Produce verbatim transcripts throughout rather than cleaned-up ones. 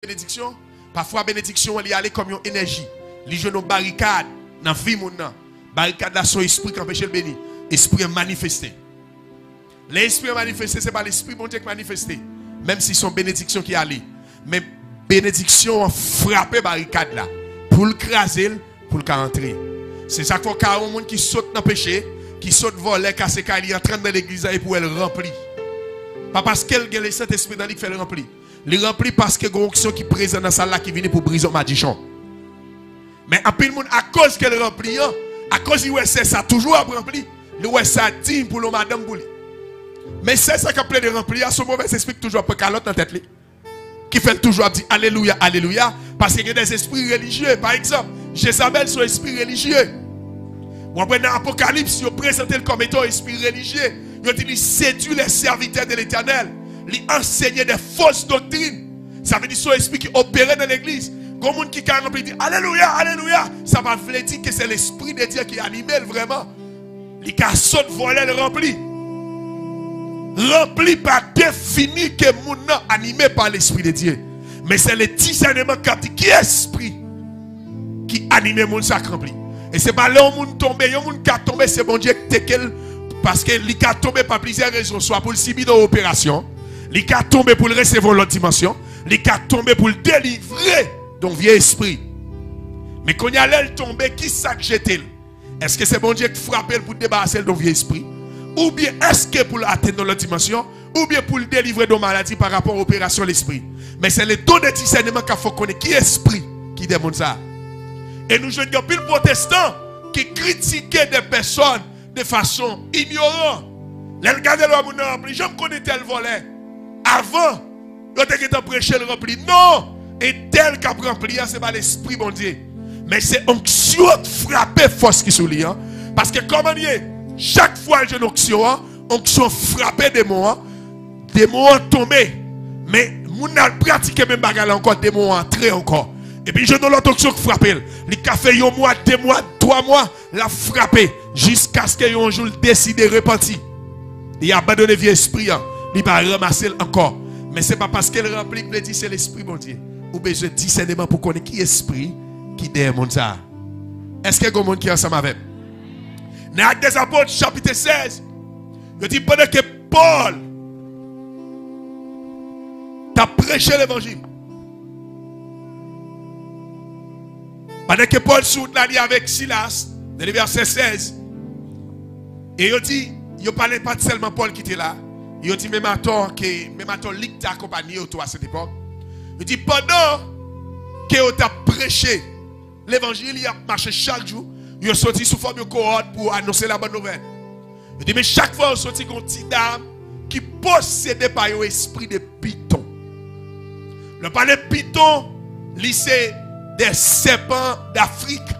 benediksyon, pafwa benediksyon an li ale kòm yon enèji. Li jwenn yon barikad nan vi moun nan. Barikad la se yon espri k anpeche l beni. Espri an manifeste. Lè espri an manifeste, se pa lespri Bondye k manifeste. Menm si se yon benediksyon ki ale. Men benediksyon an frape barikad la. Pou l kraze l, pou l ka antre. Se sa k fè w ka wè yon moun ki sot nan peche, ki sot vòlè, kase kay li, antre anndan legliz la epi w wè l ranpli. Pa paske l gen Lesentespri nan li k fè l ranpli. Li ranpli paske gen onksyon ki prezan nan sal la ki vini pou brize yon madichon. Men anpil moun, akoz ke l ranpli an, akoz li wè sè sa toujou ap ranpli, li wè sa diy pou l yon madanm pou li. Men sè sa k ap plede ranpli a, se yon movèzespri ki toujou ap pran kalòt nan tèt li. Ki fè l toujou ap di alelouya, alelouya, paske gen de espri relijye. Pa egzanp, Jezabèl se yon espri relijye. W ap wè nan Apokalips, yo prezante l kòm etan yon espri relijye. Yo di li séduit les serviteurs de l'Éternel. Li ansenye de fos doktrin. Sa vle di se yon espri ki opere nan legliz. Gon moun ki ka ranpli di alelouya, alelouya. Sa pa vle di ke se Lespri de Dye ki anime l vrèman. Li ka sot vòlè l ranpli. Ranpli pa defini ke moun nan anime pa Lespri de Dye. Men se le disèneman k ap di ki espri ki anime moun sa k ranpli. E se pa lè yon moun tonbe, yon moun ka tonbe, se Bondye ki teke l, paske li ka tonbe pa plizyè rezon, swa pou l sibi de operasyon, li ka tonbe pou l resevwa yon lòt dimansyon, li ka tonbe pou l delivre de yon vye espri. Men kounye a, lè l tonbe, ki sa k jete l? Èske se Bondye k frape l pou debarase l de yon vye espri? Oubyen èske pou l atenn yon lòt dimansyon? Oubyen pou l delivre de yon maladi pa rapò a operasyon lespri? Men se le don de disèneman k ap fè w konnen ki espri ki dèyè moun sa a. E nou jwenn gen anpil pwotestan ki kritike de pèsòn de fason inyoran. Lè l gade lwa moun nan ranpli, jan m konnen tèl vòlè. Avan, yo te gentan preche l ranpli. Non! Entèl k ap ranpli an, se pa Lespri Bondye. Men se onksyon k frape fòs ki sou li an. Paske kòman l ye? Chak fwa l jwenn onksyon an, onksyon frape demon an, demon an tonbe. Men moun nan al pratike menm bagay la ankò, demon an antre ankò. Epi l jwenn yon lòt onksyon k frape l. Li ka fè yon mwa, de mwa, twa mwa, l ap frape jiskaske yon jou l deside repanti. Li abandone vye espri an. Li pa ranmase l ankò. Men se pa paske l ranpli k vle di se Lespri Bondye. Ou bezwen disèneman pou konnen ki espri ki dèyè moun sa a. Èske gon moun ki ansanm avè m? Nan Ak dèzapot, chapit sèz, yo di pandan ke Pòl t ap preche levanjil, pandan ke Pòl sou wout la, li avèk Silas, nan vèsè sèz, e yo di, yo pale pa t sèlman Pòl ki te la, yo di menm atò ke, menm atò Lik te akonpaye yo tou a sèt epòk. Yo di pandan ke yo t ap preche levanjil, y ap mache chak jou, yo soti sou fòm yon kowòt pou anonse labòn nouvèl. Yo di, men chak fwa yo soti, gon ti dam ki posede pa yon espri de piton. Lè pale piton, li se de sèpan d'Afrik.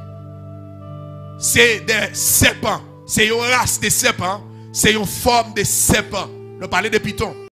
Se de sèpan. Se yon ras de sèpan. Se yon fòm de sèpan. Lè pale de piton.